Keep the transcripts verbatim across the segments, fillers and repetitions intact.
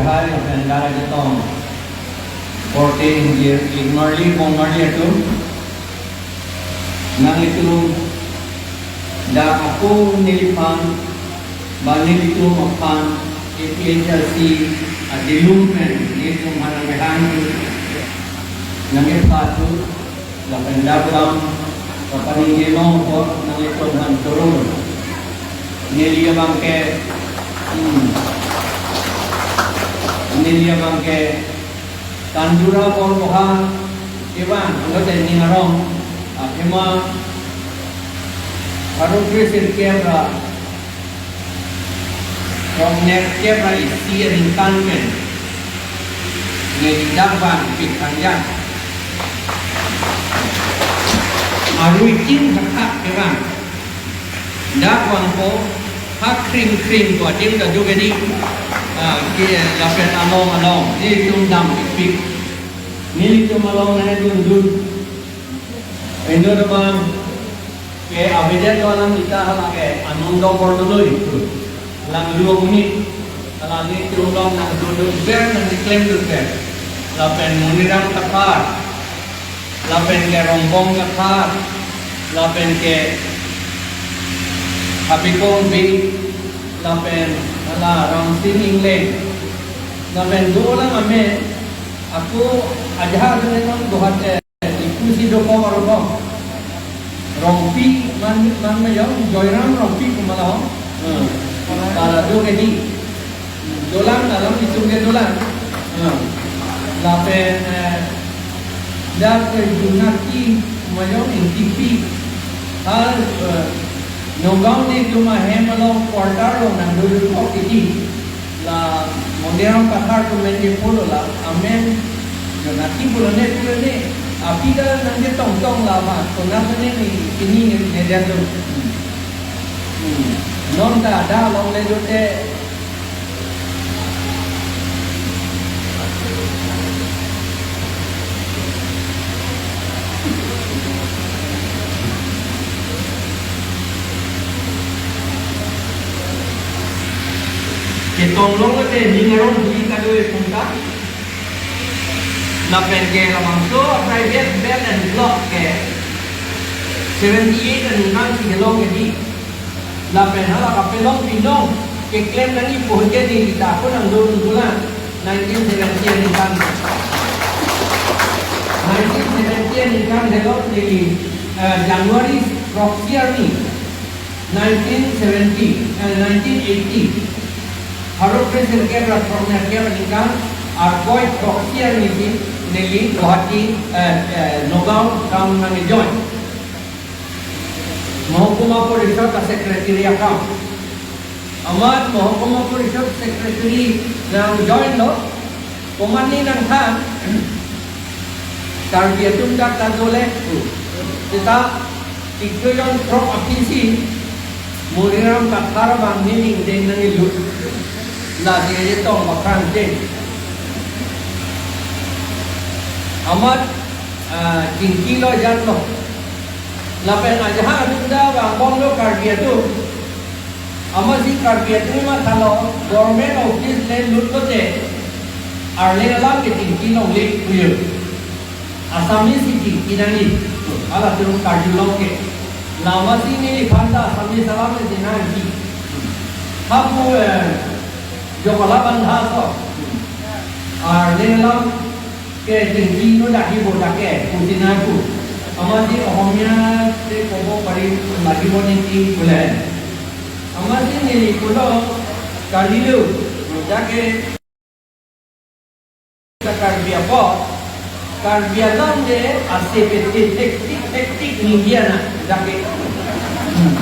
Hai, lapen dak ajetong korte ingjir, ingmarli, pongmarli atum. Nanglitum dak ako neliphan, ba nelitum aphan, A P H L C adilum pen nelitum aphan nanghang tu, nangkepatu, lapen dak lam kapaningje longpo nanglitum aphan turun. Neli abang ke, hmm, neli abang ke Tandura Borboha kevang, anke ning arong, ah, athema pharo kre-sirkep ra, rong nerkep ra isi aningkan pen neli dak vangpik thangjang. Arui kin thakthak kevang. Dak vangpo, ha kring kring ko adim ta do ke di. Ah, ke, lapen along along, nelitum dampikpik. Nelitum along nangne dundun. Indo abang ke avedet lo alam ita hala ke anong dong bor dolo itu. Lang dua menit. Hala nelitum along nangdundun ber, nangkeklemdun ber. Lapen Moniram Kathar, lapen ke Rongbong Kathar, lapen ke Habikong Bey, lapen hala Ramsing Engleng, lapen dolang amen, ako ajahak dengan Guwahati, ipusi dokok arobong. Rongpi man, man mayong, Joyram Rongpi kumala ho. Hmm. Para do ke di. Dolang alam itum ke dolang. Hmm. Lapen, eh, dak, eh, Junaki mayong N T P. Hal, eh, Nagaon nelitum ahem along quarter along nangdodun ok titi. La Moniram Kathar atum pen ke pulo la, amen, Junaki pulo ne pulo ne, aphi ta nangchetongtong la ma, konat ne ni, ini ne, ne dia tu. Hmm. Non ta ada along le jote. Ketong long te ning arong huli kado e pungka. Lapen ke labangso private bed and block ke seventy-eight aningkan si kelong ke di. Lapen hala kapelong pinong keklem nangji pu ke di, kita ako nangdodun pulang nineteen seventy aningkan. Nineteen seventy aningkan helo neli, eh, January proxy army. Nineteen seventy, eh, nineteen eighty. Pharo kre-sirkep ra throknerkep aningkan, Arkoi proxy army si neli Guwahati, eh, eh, Nagaon town nangjoin. Mohokuma Porishod a-secretary akam. Amat Mohokuma Porishod secretary nangjoin lo, komatne nangthan, Karbi atum dak ta dole. Seta iklo jon throk aphi si Moniram Kathar abang neli ingdeng nangkelut. Lasi ajetong pakrang te. Amat, ah, chingki lo jan lo. Lapen ajahak atum ta vangbom lo Karbi atum. Amatsi Karbi atum mathalo, government office le lut lote, arleng alam ke chingki longle puyo. Assamese si chingki nangji, halatum karjulong ke. La amatsi neliphan ta Assamese alam si nangji. Hapu, eh, Jokola Bandha so. Arleng alam ke chingki no dak hibo dak ke, pusi nangpu. Amatsi Ohomia te kobo pari lagibo neti pule. Amatsi neli pulo kalilo, dak ke Karbi apot, Karbi alam de ase pe te thektik thektik ni dia na, dak ke. Hmm.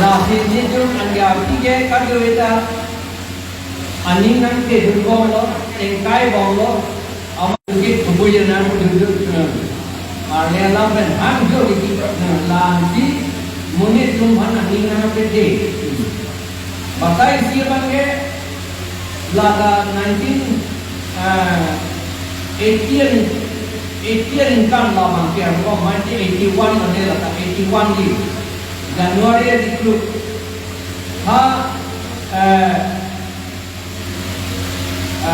Lasi nelitum anke aphi ke kado eta aning nangtedun bomlo, tengkai bomlo, amat ke thubu ya nang duduk, eh, arleng alam pen hang jo di, eh, lasi monit atum aphan aning nangpede. Batai isi abang ke, lata nineteen, eh, eighty an, eighty aningkan labang ke, ako nineteen eighty-one mane lata eighty-one di January di kluk. Ha, eh,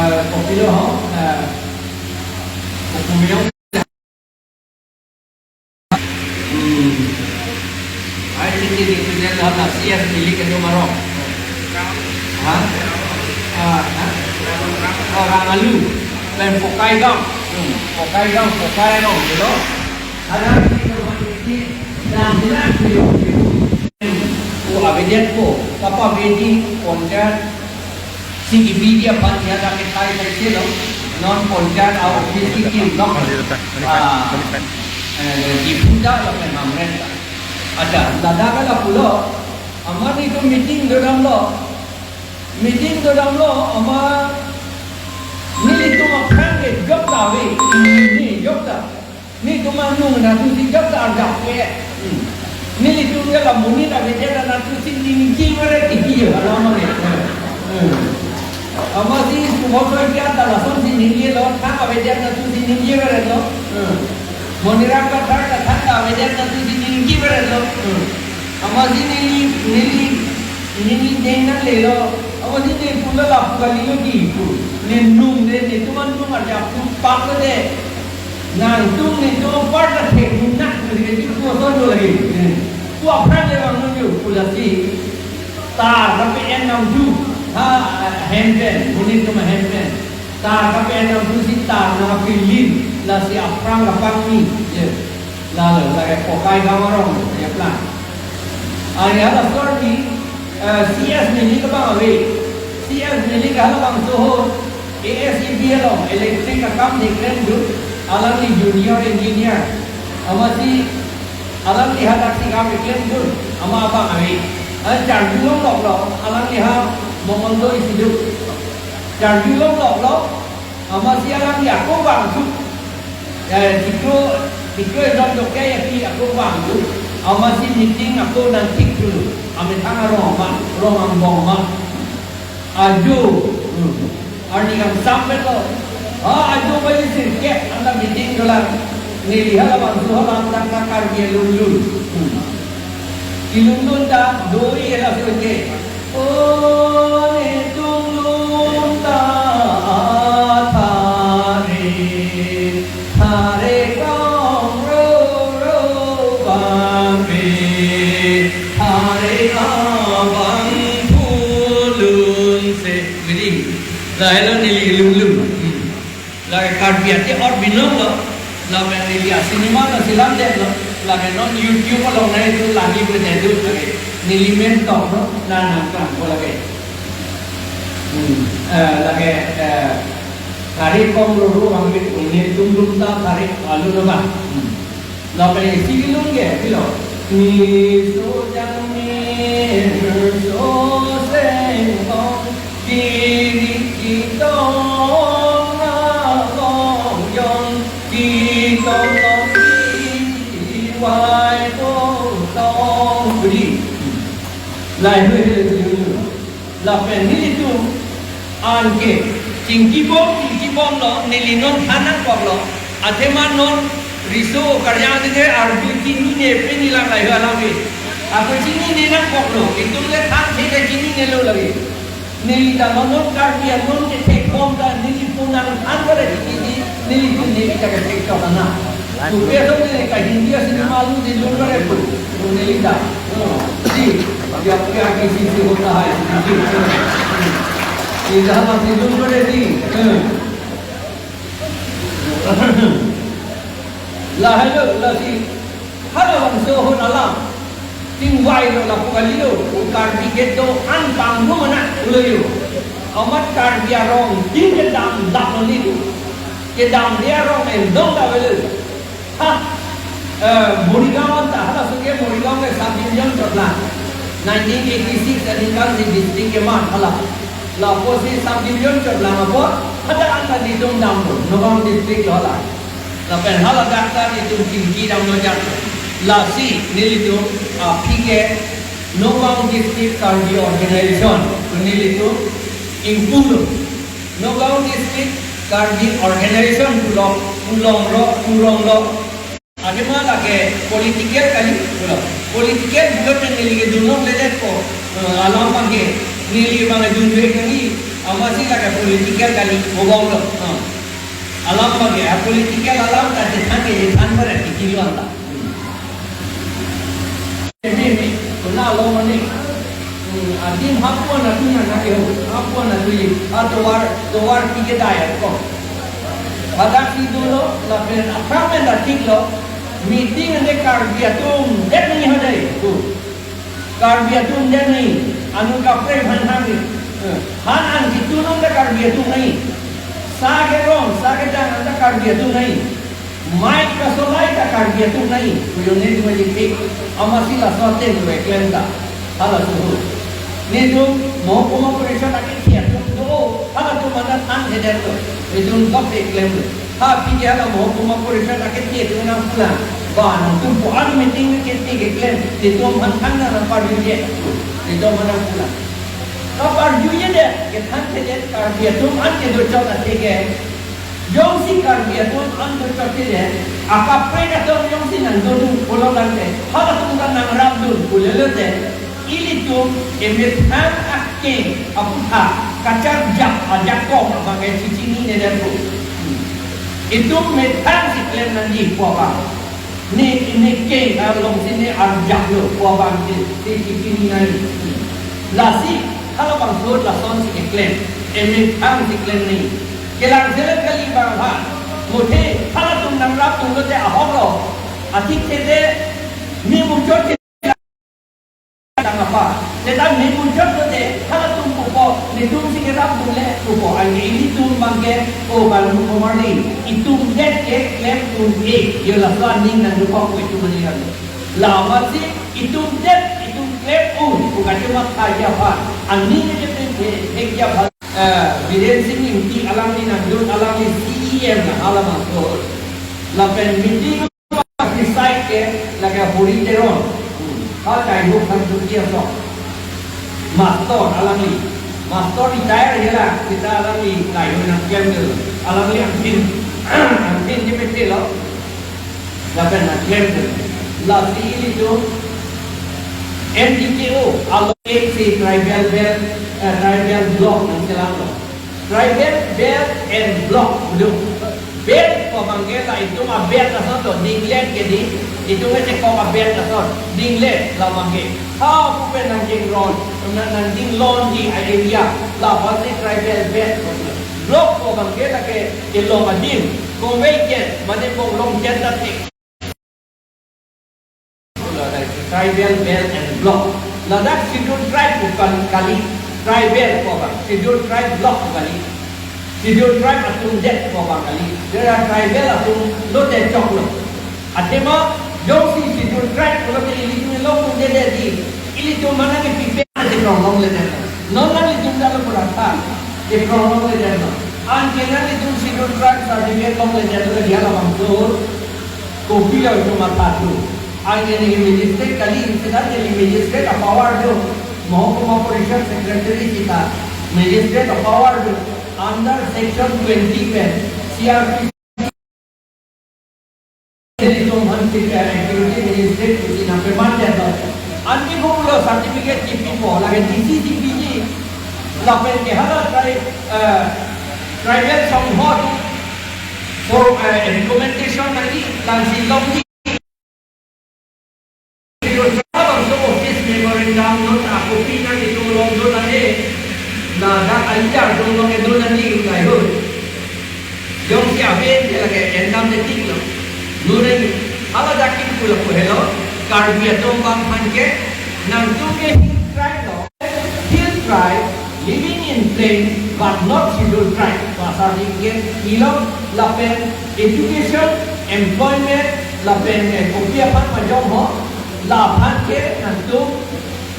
Kopilo ho, eh, kopumiyong. Hmm. Ai, ini di President Hana C S Milik itu marok. Ha? Ah, ha? Oh, Rangalu. Dan Pokaigaon. Hmm. Pokaigaon, Pokaigaon, gitu. Ada di rumah ini, dan jelas di rumah ini. Oh, abedet ko, papa bedi, konten, Sigi bidi aphan ya lake thai thai selo, non ponjan a office kikim nok. Ah, eh, di Punda lapen Hamren ta. Ada, ladak ada pulo, amat nelitum meeting dodamlo. Meeting dodamlo, amat nelitum aphan ke jok ta ave, ni jok ta. Nelitum anung natu si jok ta arjap ke. Hmm. Nelitum ke la monit avedet natu si ningje beret tiki ya, alam ave. Hmm. Amatsi Subodh Saikia ta lasonsi ningjelo, thang avedet natu si ningje beretlo. Hmm. Moniram Kathar ta thang avedet natu si ningje beretlo. Hmm. Amatsi neli, neli, neli deng nanglelo. Amatsi neli pulo lapu kalilo di pu. Nenung de, netum anung arjap tu pak de. Nangtum netum apar ta thek nang nang nang nang nang nang nang nang. Ku aphrang le vang nang yo, ku lasi. Tar kape-en nangtum. Ha, hempen, monit atum hempen. Tar kape-en nangtum si tar nangpilin, lasi aphrang kapangni. Ye. Lalo, lake Pokaigaon arong, ye plan. Ari hala sorti, eh, C S Milik abang ave. C S Milik halabangso ahut, A S E B along, electric akam keklem dun, alangli junior engineer. Amatsi, alangli hadaksi akam keklem dun, amat abang ave. An charju longloklo, alangli ha Mongoldo isi dun. Charju longloklo, amatsi alangli ako vangthu. Eh, chiklo, chiklo ejon doke ya ki ako vangthu. Amatsi meeting ako nangthik thu. Amethang arong ma, rong angbong ma. Ajo, hmm. Arni kangsam pen lo. Ha, ajo baji sirkep anta meeting dolang. Neli halabangso halam dak na Karbi alun lun. Hmm. Ilun lun ta doi ela soje. O netum lun ta athare, thare kong ro ro bang ke, thare abang phulun se. Miri, lahelo neli lun lun. Hmm. Lake Karbi ate or binong lo, lapen neli asinema ta selam det lo, lake non YouTube along nai tu lagi bede tu lake, neli mentok lo, la nangkang ko lake. Hmm, eh, lake, eh, thare kong ro ro bang bit, netum lun ta thare alun lo bang. Hmm. Lapen isi lun ke, pilo. Ni so jang ni so seng kong, kiri kitong na kong jong, kitong kong kiri wai kong tong budi. Lai hui hui hui hui. Lapen nelitum anke chingkibom, chingkibomlo, neli non than nangkoklo. Athema non riso karjang dike arju chinine pen ilang lahai alam ke. Ako chinine nangkoklo. Itum ke than thek ke chininelo lake. Neli ta non non Karbi anon kethekbom ta neli pun nangthan kare di di, neli pun neli ta kethek chok ana. Tupi atum neli ka Hindi asinema alun si lun kare pu. Neli ta. Oh, si. Kya kya kisi se hota hai. Di. Di. Di dah masih lun kare di. Hmm. Lahelo, lasi. Halabangso ahut alam. Tingvailo lapu kalilo. Karbi kedo-an pangno mana pulo yo. Amat Karbi arong tin kedam dam lo nelitum. Kedamde arong en dong ta avelo. Ha, eh, Morigaon ta halaso ke Morigaon ke subdivision chotlang. Nineteen eighty-six aningkan si district kemat hala. Lapusi subdivision chotlang apot, hadak anta nelitum damlo, Nagaon district lo hala. Lapen haladak ta nelitum chingki damlo jat. Lasi nelitum, ah, aphi ke Nagaon District Karbi Organization, nelitum ingpulo. Nagaon District Karbi Organization pulo, pulonglo, pulonglo. Athema lake political kali, pulo. Political pulo pen neli kedun nangledet ko, eh, alam abang ke, neli abang dunde kali, Amatsi lake political kali, obong lo. Hmm. Alam bagi, a political alam ta chethan ke chethan pada titi lo anta. Ini, ini, kuna lo mani. Hmm, adim hapu na tunya na yo, hapu na tuyi, a tovar, tovar tiga daya ko. Hadak si dolo, lapen aphrang pen da thik lo, meeting ante Karbi atum det ni ho dai, tu. Karbi atum det ni, anu kaprek han han ni. Eh, han an si tunung ta Karbi atum ni. Sa kerong, sa kedang anta Karbi atum ni. Mike kasolai ta Karbi atum ni. Kuyone di majik tik, amatsi laso aten we klem ta. Hala suhu. Netum, Mohokuma Porishad akethe atum do, halatum mana than hedet lo. Netum dok eklem lo. Ha, P K hala Mohokuma Porishad akethe atum nangpulang. Ba, nangtum pu an meeting ke ti keklem. Netum han than nangparjuye. Netum nangpulang. Kaparjuye det, kethan hedet, Karbi atum an kedo chot athe ke. Jongsi Karbi atum an dochot chile, akaprek atum jongsi nangdodun pulo tangte, halatum ta nangrapdun pulo lote, ilitum emethang akeng aputhak kacharjap ajakong abang ke chichinine detpo. Itum methang si klem nangji pu abang. Ne, ne ke along si ne arjap lo, pu abang si, si, si, si, ne nai. Lasi, halabangso lasonsi keklem, emethang si klem ni. Kelang selet kali bang ha, muthe, halatum nangrapdun lote ahok lo, athik thede, ne muchot tang apa. Seta ne muchot lote, halatum pupo, netum si kerapdun le pupo. Anke ilitum bang ke, o bang pupo marli. Itum det ke klem un-e. Yo laso aning nangdukok itum aning nang. Lamatsi itum det, itum klem un. Bukan cuma kaya apa. Aning ke pen ke, ke kaya apa. Eh, Biren Singh Ingti alangli nangdun, alangli C E M na, alam angkor. Lapen meeting Preside ke lake Hori Teron. Hmm. Ha chai huk thang tuki asok. Master alangli. Master retire hela kita alangli kai huk nangklem dolo. Alangli angphin. Angphin ke mete lo. Lapen nangklem dolo. Lasi ilitum M D K O along si tribal belt, eh, tribal block nangchelang lo. Tribal belt and block, bedo. Belt pu abang ke la itum abelt ason to, dinglet ke di, itum ke chekok abelt ason, dinglet la abang ke. Ha pu pen nangdingron, nang, nangdinglonji a-area, la abang si tribal belt. Block pu abang ke lake ilong adim, kongvei ket, mane bonglong ket ta tik. Ladak tribal belt and block. Ladak Scheduled Tribe bukan kali. Tribal pu abang. Scheduled Tribe block kali. Scheduled Tribe atum det pu abang kali. Jera tribal atum lote choklo. Athema jongsi Scheduled Tribe pulote ilitum longledet di. Ilitum mana kepipe ate krong longledet. Non nanglitum dalo pura tha. Kekrong longledet non. Anke nanglitum Scheduled Tribe certificate longledet lo dia labangso. Kopilo itum matha thu. Anke neli magistrate kali, seta neli magistrate a-power do. Mohokuma Porishad secretary seta magistrate a-power do. Under section twenty pen C R P C nelitum aphan si, eh, activity magistrate pusi nangpeman detlo. Anke kopulo certificate kipipo, lake D C D P ji. Lapen ke hala tri-, eh, tribal songho atum for, eh, recommendation nangji, langsi longji. Labangso office memorandum nota copy nanglitum longdun ane, ladak alijar dun longdun ane, lahei ho. Jongsi ave, dia lake endam de tik lo. Nureng, hala dakin pula pu helo, Karbi atum abang aphan ke, nangtum ke hill tribe lo. Hill tribe living in plain but not Scheduled Tribe. Pu certificate ilong lapen education, employment, lapen, eh, kopi aphan majong ho, la aphan ke nangtum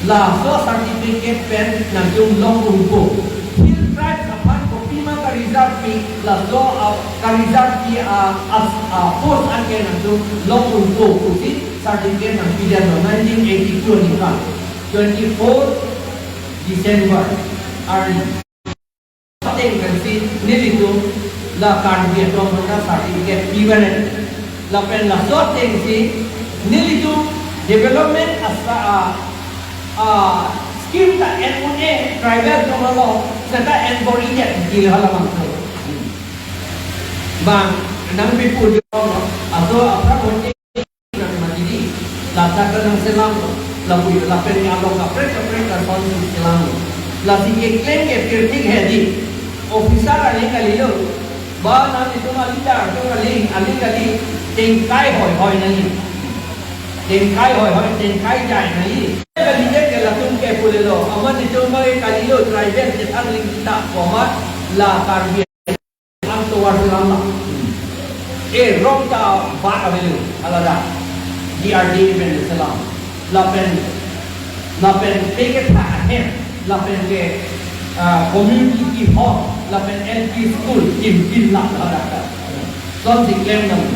laso certificate pen nangtum long unpo. Hill tribe aphan kopima ka-reserve pi, laso, ah, ka-reserve pi, ah, as, ah, post an ke nangtum long unpo pusi certificate nangpidetlo nineteen eighty-two aningkan. Twenty-four December early. Ateng pensi nelitum la Karbi atum aphan certificate pipedet. Lapen laso atengsi nelitum development asa, ah, ah, Kim ta en un-e, tribal atum along, seta en bor-idet, di hala bangso. Bang, nangpipo jo, aso aphrang un-e, nang mati di, ladak nangselam, lapu lapen along kaprek kaprek karpon selam. Lasi keklem ke pirthik hedi, officer aling kalilo, ba nang itum a-leader, itum aling, aling kali, tengkai hoi hoi nangji. Tengkai hoi hoi, tengkai jai nangji. Kali det ke latum ke pulelo, amat itum ba kalilo, tribal chethan ling kita, komat la Karbi ang tovar selam la. E rong ta bat avelo, alada. D R D A pen selam. Lapen, lapen peketha ahem, lapen ke, ah, community hall, lapen L P school, kim kim la, alada. Son si klem nang.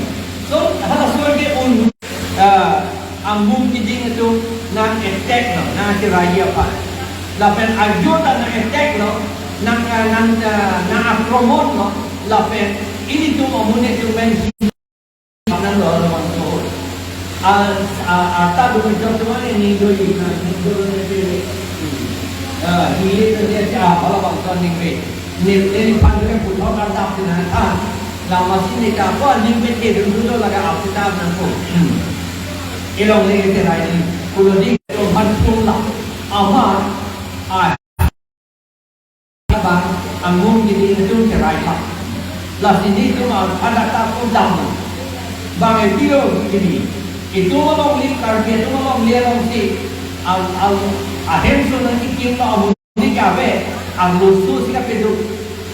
Son, hala son ke un, ah, angmum kiding atum nang-attack nang, nangcherai aphan. Lapen ajo ta nang-attack lo, nang, ah, nang, ah, nang-akromon lo, lapen ilitum amonit atum pen nang lo, lo bangso. Ah, ah, ah, ta dumi jok cuma ni, ni doi, na, ni doi ni pe. Ah, ni le to dia cha, hala bangso ni pe. Ni, ni pan ke puthot an tap na ta. Lama si ni ka ko ni pe ke dum dum lo laga ap ta nangpo. Hmm. Ilong le ke rai ni. Pulo di to pan pun la. Ama, ah, bang, angmum kiding atum cherai pa. Lasi nitum a-, ada ta kudam. Bang e pilo kiding. Itum along li, Karbi atum along li along si. Al, al, ahem sun nangkikim lo amonit kave. Arloso si kapedo.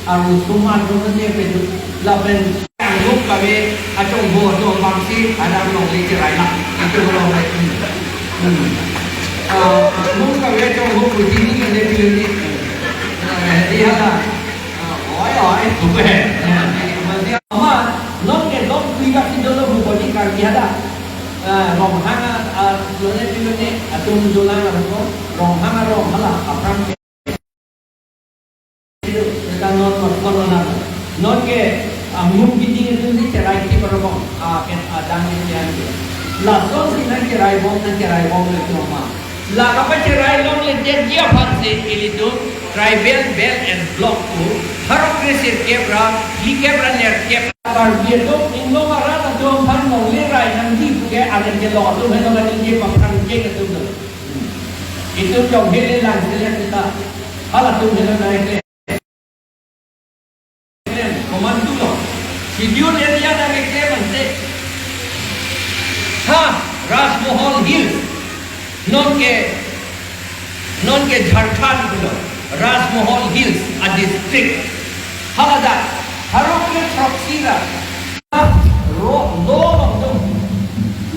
Arloso man do si kapedo. Lapen angmum kave achongho atum abang si ada along li cherai la. Itum along li. Hmm. Ah, angmum kave achongho kuti ni kane pilo ni. Eh, di hala. Ah, oi, oi, bupe. Masi ama, non ke don kui ka si dolo bu bodi Karbi ada. Ah, Ronghang, ah, lone pilo ni, atum dolang atum, Ronghang arong hala, aphrang ke. Kita non, non, non, non, non. Non ke, ah, angmum kiding atum si cherai ti parabong, ah, ken adang ni yan ke. Lason si nangcherai bom, nangcherai bom le cuma. La kapacherai longledet ji aphan si ilitum tribal belt and block pu pharo kre sirkep ra phlikep ra nerkep. Karbi atum inglong arat atum aphan longle rai nangji puke aden kelong atum helo kaningje paphrang jeng atum do. Itum jong hele lang selek kita. Halatum helo nang Komantu lo. Schedule area nangkeklem ante. Ha, Rajmahal Hills. Non ke, non ke Jharkhand pulo. Rajmahal Hills a-district. Haladak, pharo kre throksi ra. Ro, lo long do.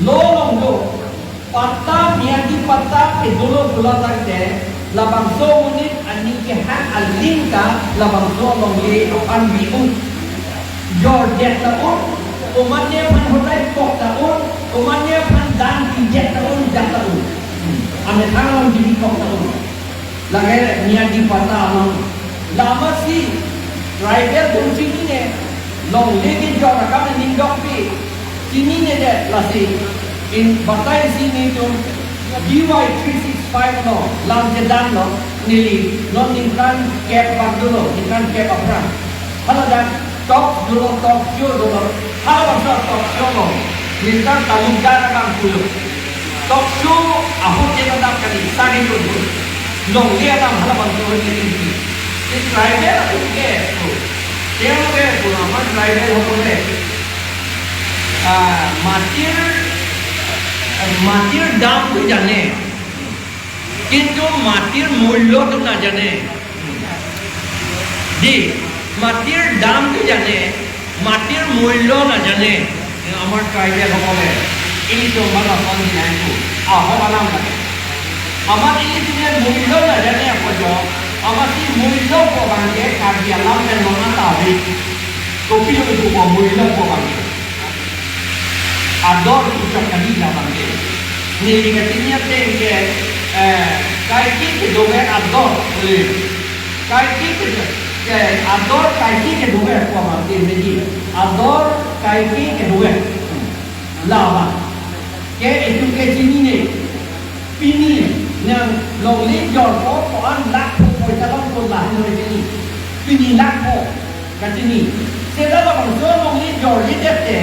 Lo long do. Patta, Miyagi patta kedo lo pulo tangte, labangso amonit aning kehang aling ta labangso alongle aphan bi-un. Jordet ta un, komatne aphan hodai kok ta un, komatne aphan dan pijet ta un, jat ta un. Amethang along jibi kok ta un. Lake Miyagi patta along. Lama si tribal atum chinine, longle kejor akam ningdokpi. Chinine det lasi. In batai si nitum D Y three six five lo, lam kedan lo, neli, non ningkan kep bak dolo, ningkan kep aphrang. Haladak talk dolo, talk show dolo, halabangso talk show lo, ningkan talukdar abang pulo. Talk show ahut ke tadap kali, sari dulu. Longle alam halabangso ni tinggi. Ye tribal atum ke, to. Teo ke, to, amat tribal ho le. Ah, matir, matir dam to jane. Kintu matir mulyo to na jane. Di, matir dam to jane, matir mulyo na jane. Amar tribal hokole, ilitum bala kon di nai tu. Aho alam lage. Amar ilitum mulyo na jane apo jo. Amar si mulyo ko bangke Karbi alam pen nona tawi. Kopi lo ko mulyo ko bangke. Ador puchak kali na bangke. Neli kachini ateng ke, eh, kaike kedover ador, eh. Kaike kedo-, eh, ador kaike kedover ko bangke meji. Ador kaike kedover. Laba. Ke itum ke chinine. Pini. Nang longle jorpo ko-an lakh pho poisa long ko lahin noi chini. Pini lakh pho kachini. Seta labangso longle jorledet te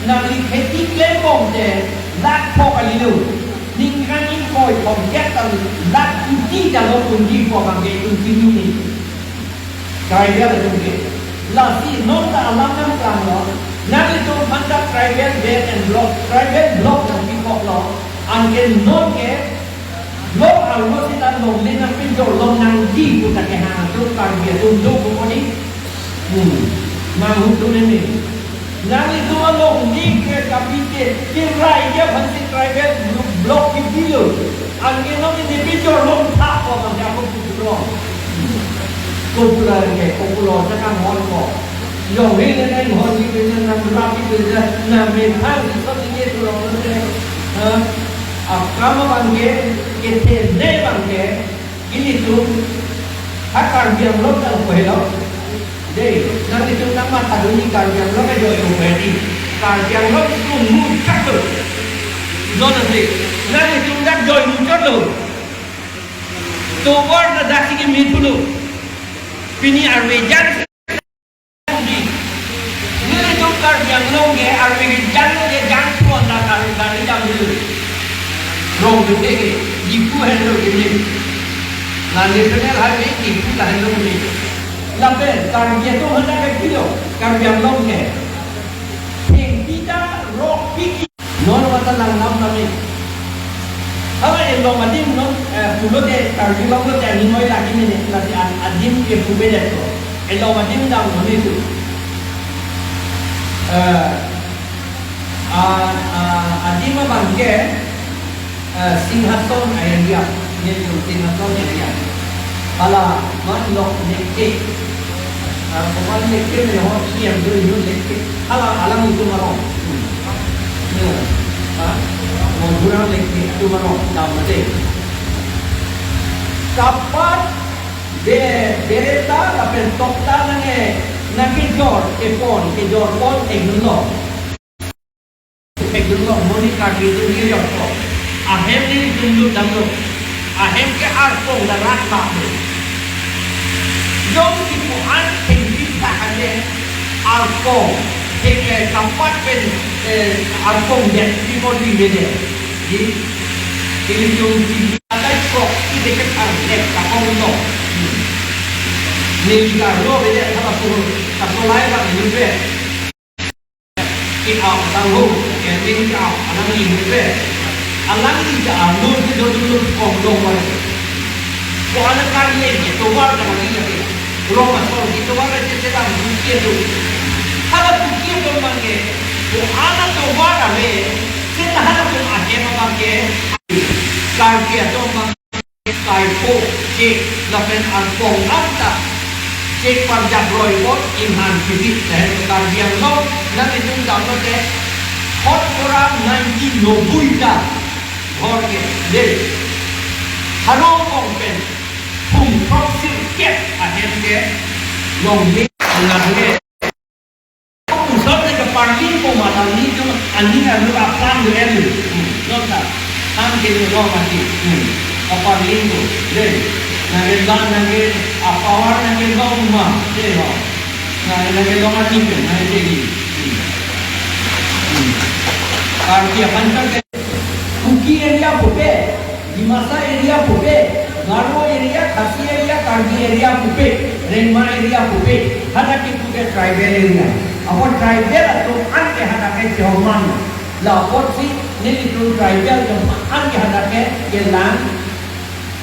nangli kheti klembom te lakh pho kalilo. Ningkan ingkoi thomkep ta lakh kuti ta lo punji ko bangke itum chinine. Tribal atum ke. Lasi non ta alam nangklanglo. Nanglitum aphan ta tribal belt and block, tribal block nangpikoklo. Anke non ke block arlo seta longle nangpinchorlong nangji pu ta kehang atum Karbi atum do pu koni. Hmm. Manghut do meme. Nanglitum along ni ke kapite, kirai ke aphansi tribal block kipilo. Anke non ni pinchorlong tha ko bang ako putro. Kopula ke, kopula sa kanghon ko. Yong he ne nang hon ni ke nang rapi ke na me phang so ni ke tu long ne. Ha? Akam bangke, kethe ne bangke, ilitum ha Karbi Anglong ta ko helo. Dei, nanglitum nangmatha dunji Karbi Anglong ajoine pu hedi. Karbi Anglong itum muchotlo. Non ase, nanglitum dak join muchotlo. Tovar ta daksi ke mithulo. Pini arve jan. Nanglitum Karbi Anglong ke arve jan lo ke jangpon ta Karbi Anglong jam dulu. Rong dulu ke, Diphu henlo ke ni. National Highway Diphu ta henlo ke ni. Lapen Karbi atum hana ke pilo, Karbi Anglong ke. Thengpi ta rokpi ki. Non mata lang nam kami. Haba elong adim non, eh, pulote, Karbi Anglong lote aning noi lagi mene, lasi ad-, adim ke pubedet ko. Elong adim dam non itu. Eh, a, a, adim abangke, eh, Singhason area, ne tu Singhason area. Hala man lok lekke. Ah, koman lekke ne ho, iyam tu ihu lekke. Hala alang itum arong. Hmm. Ya. Ha? Mo jurang lekke itum arong. Dam mate. Kapat be, bereta lapen tokta nange, nangkejor, kepon, kejor pon, egunlo. Egunlo, moni kaki itum kejor pon. Ahem ni itum lut damlo. Ahem ke arpong darat laklo. Jongsi pu-an thengpi ta kale arpong. Thengpi kapat pen, eh, arpong det, pi mo dui det. Di, ilitum si atai kok, si deket arlek, kakong lo. Neli karo bede, kala suruh, kasolai bang, ilu be. Ki au, tangho, keping ki au, alang ni be. Alang ni ka anu, si dodun lo, kong lo, wale. Ko anak kari, tovar ka lagi, ya. Rong asor, itovar aja sedang, kukie tu. Hala kukie tu mangke, ko anak tovar ave, seta halatum ahem abangke, Karbi atum abang, kaipo, chek, lapen arpong anta, chek parjap roi ko, inhan kibit, lahen Karbi Anglong, nanglitum damlote, hot orang nineteen nobui ta, ghor ke, de, harong kong pen, Phung throksi kep ahem ke longle nangke. Pusat le kaparling ko mata ni tu ani anu aplan do elu. Hmm, nonta. Ham ke ni rong mati. Hmm. Kaparling ko. De. Nangke dan nangke apawar nangke dong ma. De ho. Nangke nangke dong ani ke nangke de. Hmm. Hmm. Karbi aphan kan ke. Kuki area pupe. Dimasa area pupe, Garo area, Khasi area, Karbi area pupe, Rengma area pupe, hadak ke puke tribal area. Apot tribal atum an ke hadak ke chehorman. La apotsi nelitum tribal atum an ke hadak ke kelang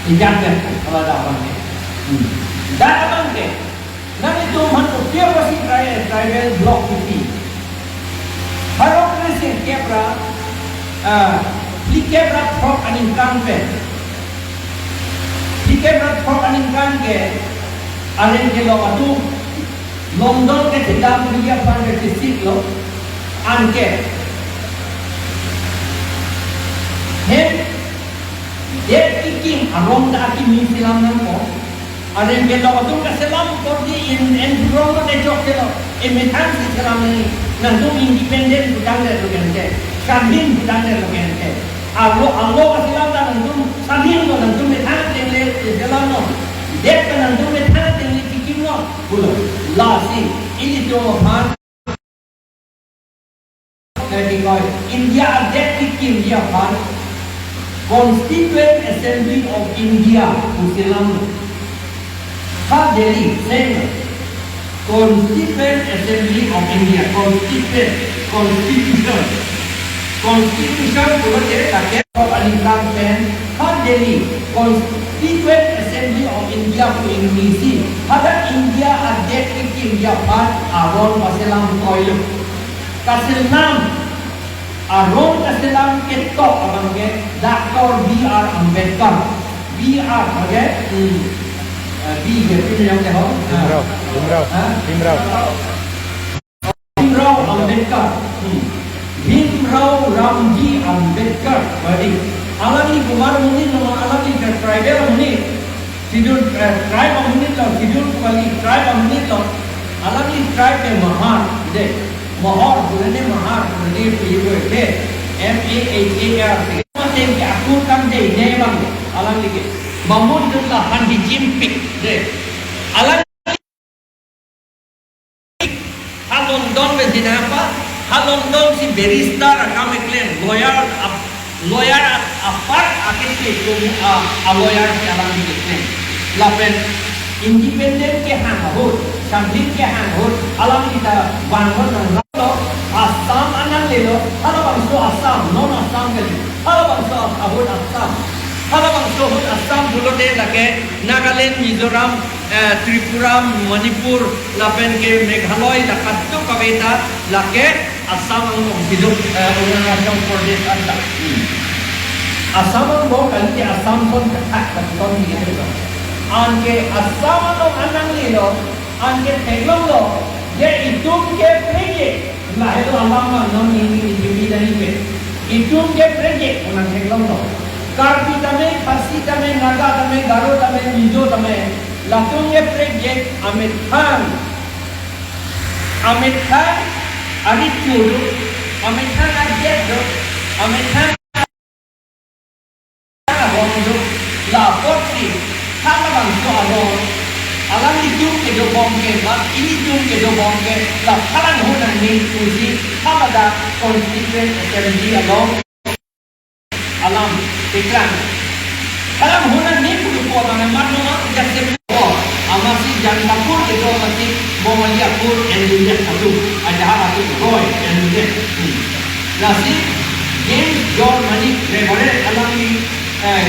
ejak ke, kalau ada abang ke. Hmm. Dak abang ke. Nanglitum aphan kopi apotsi tri-, tribal block kipi. Harok resi kep ra, ah, phlikep ra throk aningkan pen. Phlikep ra throk aningkan ke areng kelok atum. London kethedam India aphan ke chesik lo. Anke. Hem. Det kekim arong ta akimi selam nangkok. Areng kelok atum kaselam kordi in en purong ko dejok kelo. Emethang si selam nangji. Nangtum independent putangdet lo kente. Swamin putangdet lo kente. Alo, alo kaselam ta nangtum saling lo, nangtum methang ateng le selam lo. Det ta nangtum methang ateng le chikim lo pulo. Lasi ilitum aphan, eh, kikoi, India adet kekimji aphan Constituent Assembly of India pu selam lo. Ha Delhi, same. Constituent Assembly of India, Constituent, Constitution. Constitution pulote lake of Alipran pen, ha Delhi, Constituent Assembly of India pu ingnisi. Hadak India adet kekimji aphan aron paselam toilo. Kaselam, aron kaselam ketok abang ke Doctor B R Ambedkar. B R abang ke, hmm, eh, B ke pin yang ke ho? Bhimrao, Bhimrao, Ha? Bhimrao. Bhimrao Ambedkar. Hmm. Bhimrao Ramji Ambedkar. Berarti alangli komat amonit lo, alangli ke tribal amonit. Schedule, eh, tribe amonit lo, Schedule pu kali, tribe amonit lo. Alangli tribe ke Mahar, de. Mahar, bukan Mahar, bukan P U K, M A H A R. Mate ke akur kam de, ne bang, alangli ke. Bamun atum la aphan hijim pik, de. Alang ha London pen dinapa, ha London si barrister akam keklem, lawyer ap-, lawyer ap-, apar akete tum a, a lawyer si alangli keklem. Lapen independent kehang ahut, something kehang ahut, alangli ta bang lo nang lo, Assam anang lelo, halabangso Assam, non Assam kali, halabangso ahut Assam, halabangso ahut Assam pulote lake Nagaland, Mizoram, eh, Tripura, Manipur, lapen ke Meghalaya, la kadokave ta lake Assam anglong piduk, eh, Arunachal Pradesh anta. Hmm. Assam angbong kali ke Assam son kathak katon ni ke. Anke Assam anglong anang lelo, anke theklonglo, je itum ke prekjak, lahelo alam ma non ni ni ni ni ni ke. Itum ke prekjak, unang theklonglo. Karbi tame, Khasi tame, Naga tame, Garo tame, Mizo tame, latum ke prekjak amethang. Amethang arit chudu, amethang ajet do, amethang abong do, la apotsi halabangso abong, alanglitum kedobom ke, ba ilitum kedobom ke, la pharang ahut nangji pusi, haladak Constituent Assembly along alam, tiklang. Halam huna ni pudu ko abang amat no ma, jak sem ko. Amatsi Janakpur kedo amatsi Bongali apur N U Z atu. Ajaha atu Roy N U Z. Hmm. Lasi James John Manik Reverend alangli, eh,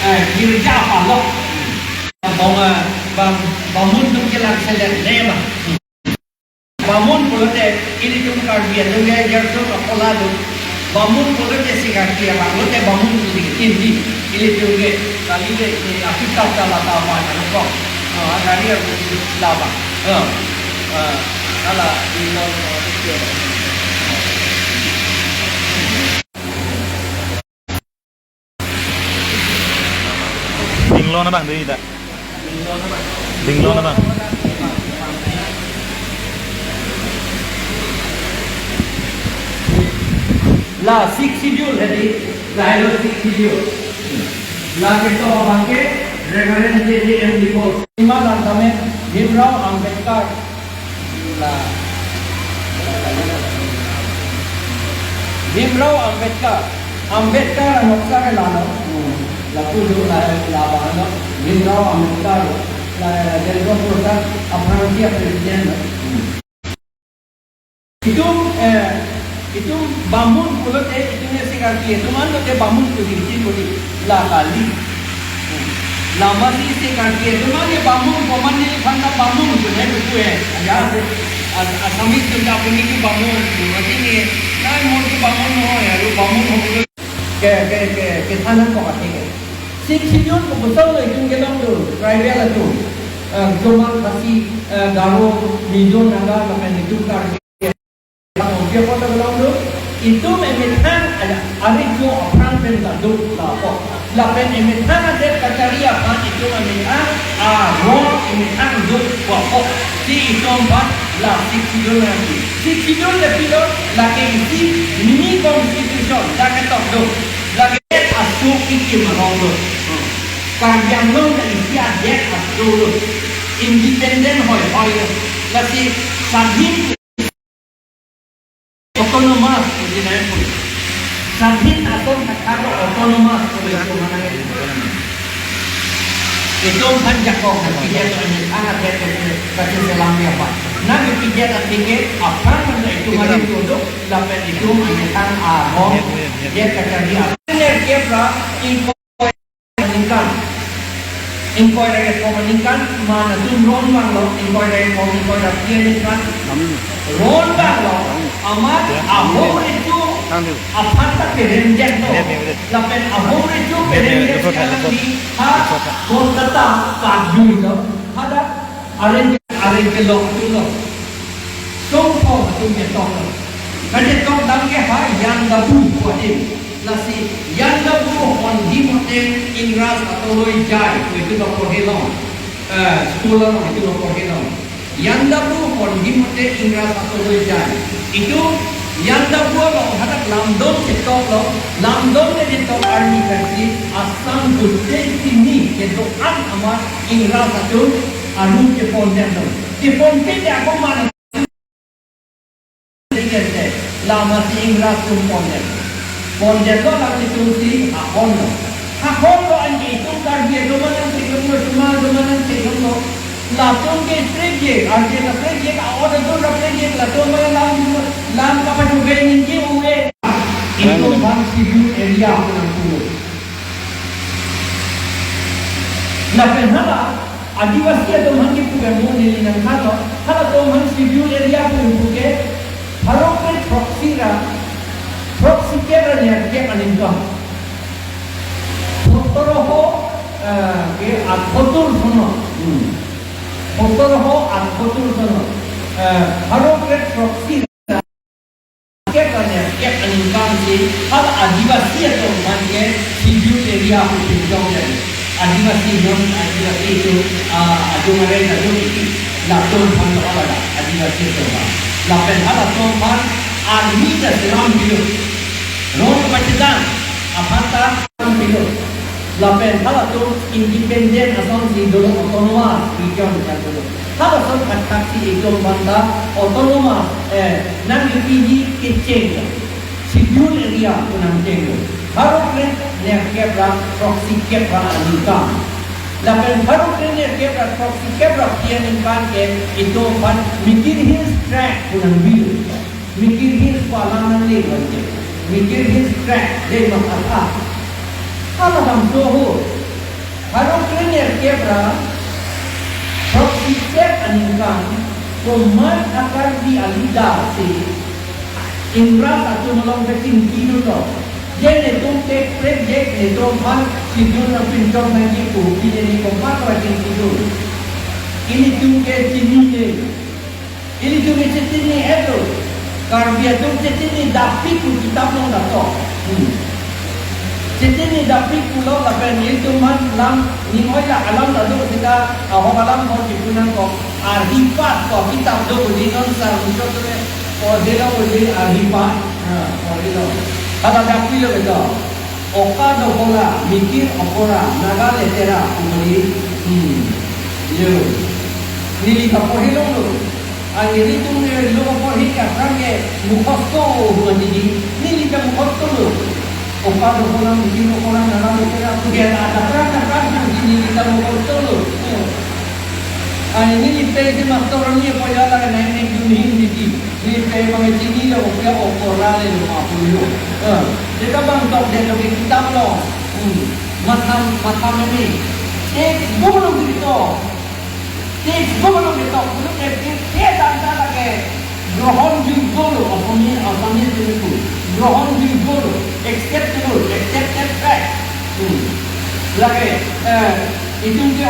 eh, girja apalok. Hmm. Bong, eh, bang, bamun atum kelang selet lema. Bamun pulote, ilitum Karbi atum ke, Gerson apola do. Bamun pulote sikarti abang, lote bamun pulote, indi, ilitum ke, kali ke, eh, akitap ta lata apa, ano kok. Ah, kali aku laba. Ah, ah, ala, ilong, ah, itu. Dinglo na bang, dei da. Dinglo na bang. La Sixth Schedule hedi, la helo Sixth Schedule. La ketok abang ke Reverend J J M Dipol. Ima lang kami, Bhimrao Ambedkar. La Bhimrao Ambedkar. Ambedkar anoksa ke lalo. Hmm. Lapu do la, la bang lo. Bhimrao Ambedkar. La Dendro Prasad aphrangsi a-president lo. Hmm. Itum, eh, itum bamun pulote, itum isi karti, itum anlote bamun pulote, itum pulote, la kali. Lama si isi karti, itum ani bamun, komani phanta bamun, itum hai betul eh. Ya, as-, Assamese itum ta puni ki bamun, itum mati ni, nai mon ki bamun ho, ya, lu bamun ho, ke, ke, ke, ke thanan ko kati ke. Sixth Schedule ko kosonlo itum kelong do, tribal atum. Eh, Jomang, Khasi, eh, Garo, Mizo, Naga, lapen itum Karbi. Lapen dia kota kelong do, itum emethang aja, ari jo aphrang pen ta do, lapo. Lapen emethang adet kachari aphan itum emethang aron emethang do, lapo. Si itum aphan la Sixth Schedule nangji. Sixth Schedule le pilo, lake isi mini constitution, lake tok do. Lake Tuk ikim arong lo. Karbi Anglong ta isi adet aso lo. Independent hoi hoi lo. Lasi swadhin autonomous, pu di nai pu. Swadhin ason thakthak lo autonomous, pu di pu mana. Itum aphan jakong, pidetlo, anke thang adet, kasi selam dia apa. Nang pidetlo ticket, aphrang mana itum ahin tunduk, lapen itum anke thang ahom, dia kacharli apa. Ner kepra, ingkoi aningkan. Ingkoi ra kethom aningkan, man atum ron vanglo, ingkoi ra kethom, ingkoi ra phli aningkan. Ron vanglo, amat ahom recho aphan ta peremdetlo. Lapen ahom recho peremdet si alangli ha Kolkata pajui lo. Hadak areng areng kelok tu lo. Songpho atum ketok lo. Kachetok dam ke ha Yandabu pu adim. Lasi Yandabu honji mote Ingras ato loi jai, itum lo porhe long. Eh, school long, itum lo porhe long. Yandabu honji mote Ingras ato loi jai. Itum Yandabu lo hadak lamdon chetok lo, lamdon le chetok arni pensi Assam gottei pini kedo-an amat Ingras atum arum kepondetlo. Kepondet ako mana Ringgit te, lama si Ingras atum pondet. Pondetlo lama itum si hahon lo. Hahon lo anke itum Karbi atum manang si itum lo, cuma atum manang si itum lo. Latum ke prekjek, arje ta prekjek, a-ot atum ta prekjek, latum manang lam, lam kapachobei ningje uwe. Itum bang schedule area atum nangpu. Lapen hala, Adivasi atum aphan kipu ke mo neli nangthanlo, halatum aphan schedule area pu ipu ke, pharo kre throksi ra, throksi kep ra nerkep aningkan. Sotoroho, eh, ke athotur sono. Hmm. Sotoroho athotur sono. Eh, pharo kre throksi kep ra nerkep aningkan si, hala Adivasi atum aphan ke schedule area pu pinjong jadi. Adivasi non Adivasi itum, ah, adung areng adung iti. Latum aphan lo hala Adivasi atum aphan. Lapen halatum aphan army ta selam pilo. Rong pachedang aphan ta selam pilo. Lapen halatum independent asonsi dolo, autonomous region kan dolo. Halason thakthak si itum aphan ta autonomous, eh, nang U P G kecheng lo. Schedule area pu nangcheng lo. Pharo kre nerkep ra throksi kep ra aningkan. Lapen pharo kre nerkep ra throksi kep ra phli aningkan ke itum aphan Mikir Hills Tract pu nangbi lo. Mikir Hills pu alam nangle lo ke. Mikir Hills Tract, de ma atha. Hala damso ho. Pharo kre nerkep ra throksi kep aningkan, komat a-Karbi a-leader si Ingras atum along kachingki dunlo. Je netum ke prekjek, netum aphan schedule nangpinchok nangji pu, pine ni komat ra chingki dun. Ilitum ke chinine. Ilitum ke chinine eto. Karbi atum chinine dapik pu kitap along dato. Hmm. Chinine dapik pulo lapen ilitum aphan lam ning oi la alam ta do seta ahok alam ho chipu nangkok. Arhipat ko kitap do pu di non sa muchot le. Porhelo pu di arhipat. Ha, porhelo. Hala dapik lo beto. Oka Dohola, Mikir Okora, Naga Letera, pu di. Hmm. Yo. Neli kaporhe longlo. Anke ilitum ne lo kaporhe ke aphrang ke mukhosto pu di. Neli ta mukhosto lo. Oka Dohola, Mikir Okora, Naga Letera, pu dia ta aphrang ta aphrang nangji, neli ta mukhosto lo. Yo. Anke neli pei si master ni apoya la nai ne jun hin di. Neli pei abang chinilo, oka Okora le lo ma pulo. Eh, dia ta bang tokdet lo ke kitap along. Hmm. Matham, matham ini. Textbook along ketok. Textbook along ketok. Pulo ke, ke, ke tanta lage. Grohonjoggo lo, Assamese, Assamese itu. Grohonjoggo lo. Acceptable, accepted fact. Hmm. Lage, eh, itum ke